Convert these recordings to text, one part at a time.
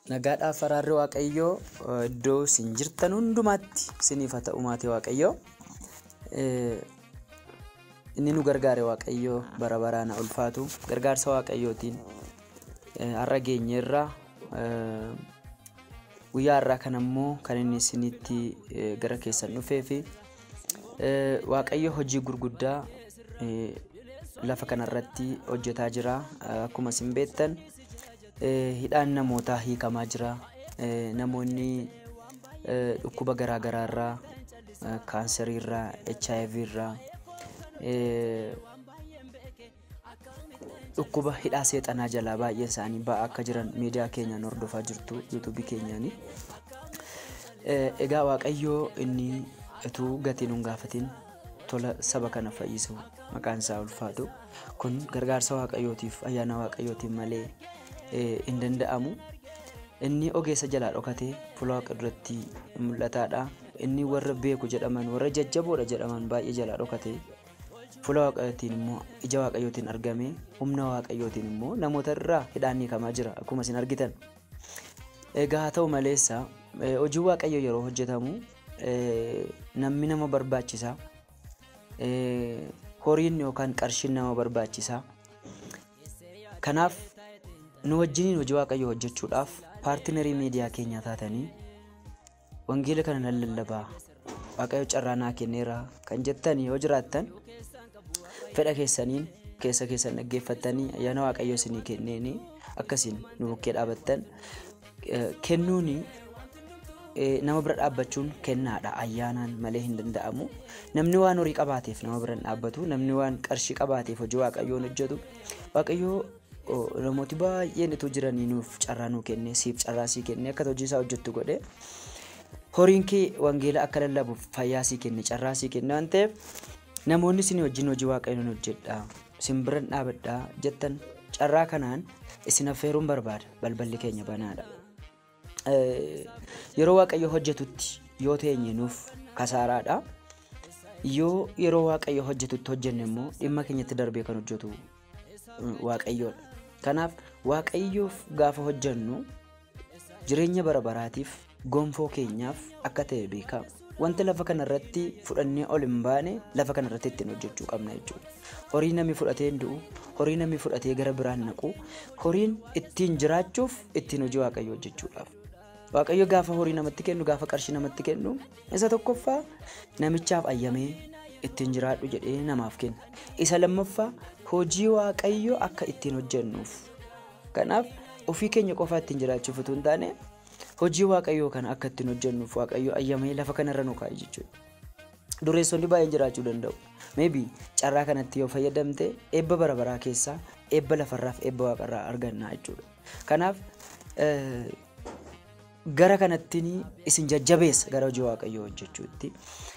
Nagaadhaaf araarri Waaqayyoo iddoo isin jirtan hundumaatti isiniif haa ta'u maatii Waaqayyoo. Inni nu gargaare Waaqayyoo bara baraan haa ulfaatu. Gargaarsa Waaqayyootiin har'a geenyeerra. Guyyaa har'aa kana immoo kan inni isinitti gara keessan dhufee fi Waaqayyo hojii gurguddaa lafa kanarratti hojjetaa jira. Akkuma isin beektan hidhaan namootaa hiikamaa jira. Namoonni dhukkuba garaa garaarraa, kaanseriirraa, HIV irraa, dhukkuba hidhaa seexanaa jalaa baay'een isaanii ba'aa akka jiran miidiyaa keenyaan hordofaa jirtu yuutuubii keenyaani. Egaa Waaqayyoo inni utuu gatii nun gaafatin tola saba kana fayyisu maqaan isaa ulfaatu. Kun gargaarsa Waaqayyootiif ayyaana Waaqayyootiin malee hin danda'amu. Inni ogeessa jalaa dhokatee fuula Waaqa duratti mul'ataadha. Inni warra beeku jedhaman warra jajjaboodha jedhaman baay'ee jalaa dhokatee fuula Waaqayyootiin immoo ija Waaqayyootiin argame humna Waaqayyootiin immoo namoota irraa hidhaan hiikamaa jira akkuma isin argitan. Egaa haa ta'u maleessa hojii Waaqayyoo yeroo hojjetamu namni nama barbaachisa. Horiin yookaan qarshiin nama barbaachisa. Kanaaf nu wajjiniin hojii Waaqayyoo hojjechuudhaaf paartinerii miidiyaa keenyaa taatanii wangeela kana nan lallabaa Waaqayyo carraa naa kenneera kan jettan yoo jiraattan fedha keessaniin keessa keessan dhaggeeffattanii ayyaana Waaqayyoo isinii kenneeni akkasiin nu bukkee dhaabattan kennuuni nama bira dhaabbachuun kennaadha ayyaanaan malee hin danda'amu. Namni waan horii qabaateef nama bira hin dhaabbatu, namni waan qarshii qabaateef hojii Waaqayyoon hojjetu. Waaqayyoo namooti baay'een utuu jiranii nuuf carraa nuu kenne, siif carraa sii kenne akka hojii isaa hojjettu godhe. Horiin kee wangeela akka lallabuuf fayyaa sii kenne, carraa sii kenne waan ta'eef namoonni isin wajjin hojii Waaqayyoon hojjedha, isin bira dhaabadha jettan carraa kanaan isin affeeruun barbaada. Balballi keenya banaadha. Yeroo Waaqayyo hojjetutti yoo teenye nuuf kasaaraadha. Yoo yeroo Waaqayyo hojjetutti hojjenne immoo dhimma keenyatti darbee kan hojjetu Waaqayyoodha. Kanaaf Waaqayyoof gaafa hojjennu jireenya bara baraatiif gonfoo keenyaaf akka ta'e beekama. Wanti lafa kanarratti fudhannee ol hin baane lafa kanarratti ittiin hojjechuu qabna jechuudha. Horii namni fudhatee hin du'u, horii namni fudhatee gara biraan naqu, horiin ittiin jiraachuuf ittiin hojii Waaqayyoo hojjechuudhaaf. Waaqayyo gaafa horii namatti kennu, gaafa qarshii namatti kennu, isa tokkoffaa namichaaf ayyamee ittiin jiraadhu jedhee namaaf kenna. Isa lammaffaa hojii Waaqayyoo akka ittiin hojjennuuf. Kanaaf ofii keenya qofaa ittiin jiraachuuf utuu hin taane hojii Waaqayyoo kana akka ittiin hojjennuuf Waaqayyo ayyamee lafa kanarra nu kaa'e jechuudha. Dureessonni baay'een jiraachuu danda'u. Maybe carraa kanatti yoo fayyadamte eebba bara baraa keessaa eebba lafarraaf eebba waaqarraa arganna jechuudha. Kanaaf gara kanattiin isin jajjabeessa gara hojii Waaqayyoo hojjechuutti.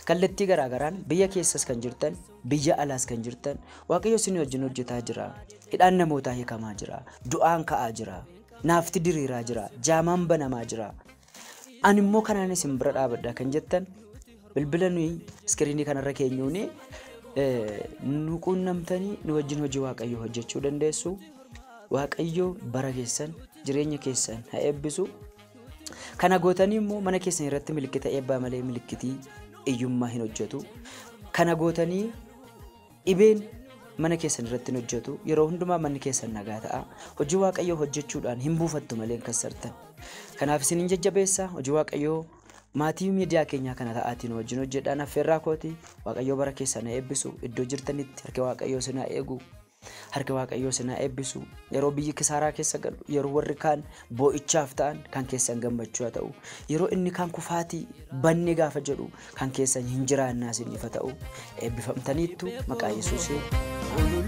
Kallattii garaa garaan biyya keessas kan jirtan, biyya alaas kan jirtan, Waaqayyo isin wajjin hojjetaa jira. Hidhaan namootaa hiikamaa jira. Du'aan ka'aa jira. Naafti diriiraa jira. Jaamaan banamaa jira. Ani immoo kanaan isin bira dhaabadha kan jettan bilbila nuyi iskiriinii kanarra keenyuuni nu quunnamtanii nu wajjin hojii Waaqayyoo hojjechuu dandeessu. Waaqayyo bara keessan jireenya keessan haa eebbisu. Kana gootanii immoo mana keessan irratti milikkita eebbaa malee milikkitii iyyummaa hin hojjetu. Kana gootanii dhibeen mana keessan irratti hin hojjetu. Yeroo hundumaa manni keessan nagaa ta'a. Hojii Waaqayyoo hojjechuudhaan hin buufattu malee hin kassartan. Kanaaf isin hin jajjabeessa. Hojii Waaqayyoo maatii miidiyaa keenyaa kana ta'aatiin wajjin hojjedhaan affeerraa kooti. Waaqayyoo bara keessan haa eebbisu. Iddoo jirtanitti harka Waaqayyoo isin haa eegu. Harka Waaqayyoo isin haa eebbisu. Yeroo biyyi kisaaraa keessa galu, yeroo warri kaan boo'ichaaf ta'an kan keessan gammachuu haa ta'u. Yeroo inni kaan kufaatii banne gaafa jedhu kan keessan hin jiraannaa isiniif haa ta'u. Eebbifamtaniittu maqaa Yesuusiin.